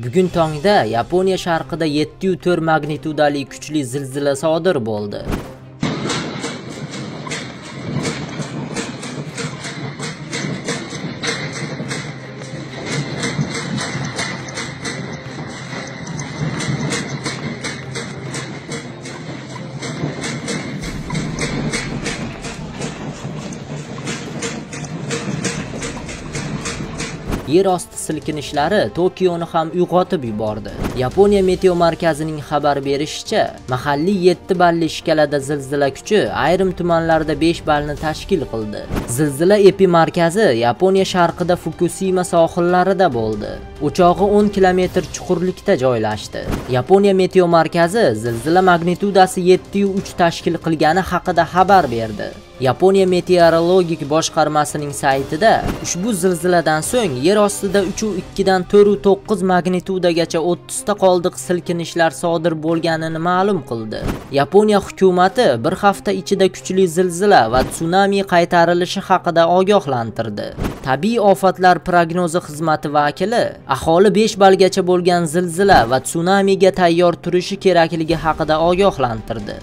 Bugun tongda Yaponiya sharqida 7.4 magnitudali kuchli zilzila sodir bo'ldi. Yer osti silkinishlari Tokioni ham uyg'otib yubordi. Yaponiya meteo markazining xabar berishicha, mahalliy 7 balli shkalada zilzila kuchi ayrim tumanlarda 5 ballni tashkil qildi. Zilzila epimarkazi Yaponiya sharqida Fukushima sohillarida bo'ldi. O'chog'i 10 kilometr chuqurlikda joylashdi. Yaponiya meteo markazi zilzila magnitudasi 7.3 tashkil qilgani haqida xabar berdi. Yaponiya meteorologik boshqarmasining saytida ushbu zilziladan so'ng yer ostida 3.2 dan 4.9 magnitudagacha 30 ta qoldiq silkinishlar sodir bo'lganini ma'lum qildi. Yaponiya hukumati bir hafta ichida kuchli zilzila va tsunami qaytarilishi haqida ogohlantirdi. Tabiiy ofatlar prognozi xizmati vakili aholi 5 ballgacha bo'lgan zilzila va tsunamiga tayyor turishi kerakligi haqida ogohlantirdi.